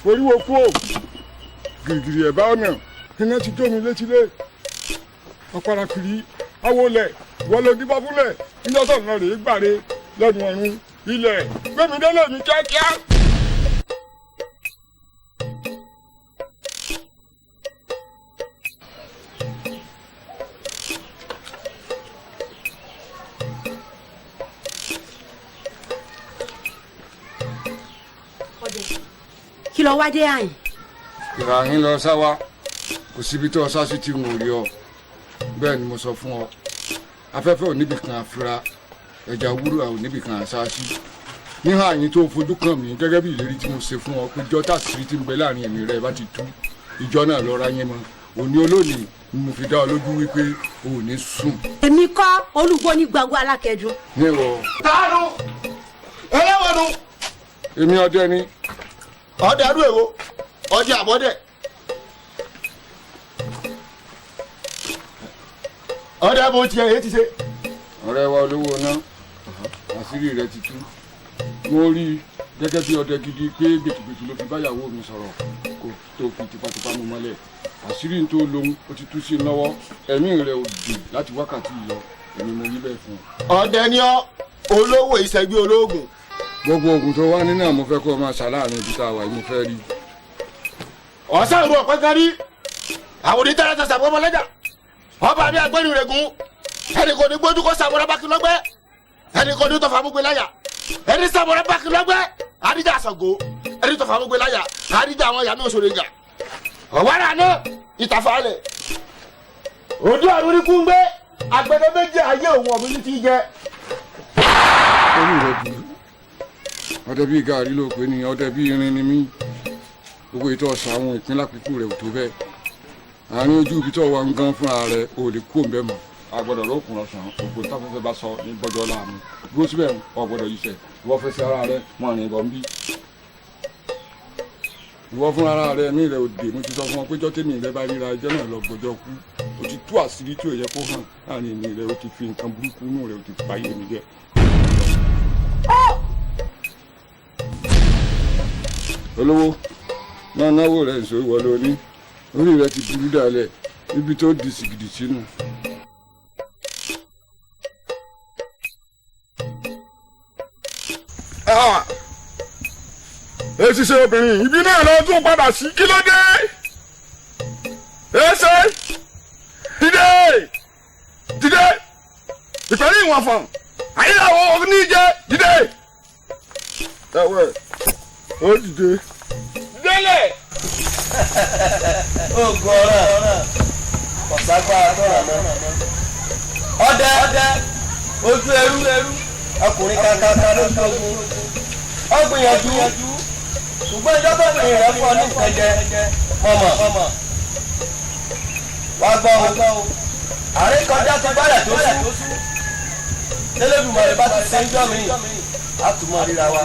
Oríwo kú ò gìrìgìrì ẹ̀ bá ọ̀nà iná ti jó mi létílé ọ̀pára kiri awolẹ̀ wọlé díbá fúnlẹ̀ níjọ́sọ̀ náà rèé gbàre lẹ́nu ọ̀run ilẹ̀ gbẹ̀mí délé mi kíákíá. Kí lọ wá dé àyìn. Ìràyìn lọ sáwá, kò síbi tó ọsá sí tí n ò rí ọ, bẹ́ẹ̀ ni mo sọ fún ọ. Afẹ́fẹ́ ò níbì kan àfira, ẹja wúrà ò níbì kan àṣáṣí. Níhà àyìn tó fojú kàn mí gẹ́gẹ́ bí ìlérí tí mo ṣe fún ọ pé ìjọ tàṣírí tí ń bẹ láàrin èmi rẹ bá ti tú, ìjọ náà lọ ra yẹn mọ. Òní olónìí ni mo fi dá ọ lójú wípé o ò ní sùn. Èmi kọ́ olúgbó ní gbàgbọ́ alákẹ́dùn. Ní ìwọ. Tánu ẹlẹ́wọ̀nù. Èmi ọdẹ ni. Ọdẹ adú èwo, ọdẹ àbọ̀dẹ. Ọdẹ bó tiẹ̀ èyí ti ṣe. Ọ̀rẹ́ wa olówó ná, àṣírí rẹ ti tú. Mo rí i gẹ́gẹ́ bí ọdẹ gidi pé gbètùgbètù ló fi báyàwó mi sọ̀rọ̀ kó tó fi tipátipá mú mọ́lẹ̀. Àṣírí tó lóhun ó ti tú sí i lọ́wọ́, ẹ̀mí rẹ̀ ò dì láti wákàtí yìí lọ, èmi mo rí bẹ́ẹ̀ fún ọ. Ọdẹ ni ọ, olówó ìṣẹ́gbẹ́ ológun. Gbogbo oògùn tó wá nínú àmọ́ fẹ́ kó o máa ṣàlàyé ibi tá a wà yìí, mo fẹ́ rí. Ọ̀sán ìlú ọ̀pẹ kan rí àwọn onítẹ̀rẹ̀ tẹ̀sán fún ọmọlẹ́jà ọba mi àgbẹ̀rù rẹ̀ gún ẹnì kò ní gbójú kó sàmúrà bákí lọ́gbẹ́, ẹnì kò ní tọ̀fà gbogbo láyà, ẹni sàmúrà bákí lọ́gbẹ́ àdíjà àṣàgò, ẹni tọ̀fà gbogbo láyà àdíjà àwọn ìyá mi òṣèré gà ọ̀wárà náà ìtàfàlẹ̀ ojú àrùn ní kúngbé àgbẹ̀dẹ méjì ayé òun ọ̀mí ní ti jẹ. Orí rẹ burú, ọdẹ bíi gàrí ló pé ní ọdẹ bíi irin ni mí. Gbogbo ètò ọ̀sán àwọn ìpínlẹ̀ àpíkù rẹ̀ ò tó bẹ́ẹ̀. Àárín ojú ibi tó wà ń gan fúnra rẹ̀ ò lè kú òǹbẹ́ mọ́. A gbọ́dọ̀ lókun ọ̀sán ògbó táfẹ́fẹ́ bá sọ ní gbọ́dọ̀ láàmú. Dúró síbẹ̀, o gbọ́dọ̀ yíṣẹ́. Ìwọ fẹ́ sí ara rẹ mọ́ àrùn ìbọn bí. Ìwọ fúnra ara rẹ ẹ̀mí rẹ ò dé. Mo ti sọ fún ọ pé jọ́tẹ̀mí rẹ bá ríra ẹjọ́ náà lọ gbọ́dọ̀ kú. O ti tú àṣírí tí ò yẹ kó hàn láàrin èmi rẹ, o ti fi nǹkan burúkú inú rẹ, o ti fàyè mi jẹ. Olówó máa náwó rẹ nṣó, ìwọ ló ní orí rẹ ti burú dálẹ̀ ibi tó di sìgìdì sínú. Èsìsẹ́ obìnrin ibi náà lọ tún padà sí, kí ló dé? Èsè dìde dìde ìpẹ́rẹ́ ìwọ̀n fọ̀n àyíláwọ̀ oníjẹ dìde. Ẹ̀wẹ̀ ó dìde. Délẹ̀. Oògùn ọ̀ràn ọ̀ságbára tọ̀ràn mọ́. Ọdẹ ojú ẹrú ọkùnrin kankankan lójú ogun. Ó gbìyànjú ṣùgbọ́n ìjọba obìnrin rẹ̀ fún ọ ní nǹkan jẹ mọ̀mọ̀. Wá gbọ́ o, àrékọjá ti gbálẹ̀ tó sú. Tẹ́lẹ̀dùmarè bá ti ṣe ń jọ́ mi, á tún mọ ríra wa.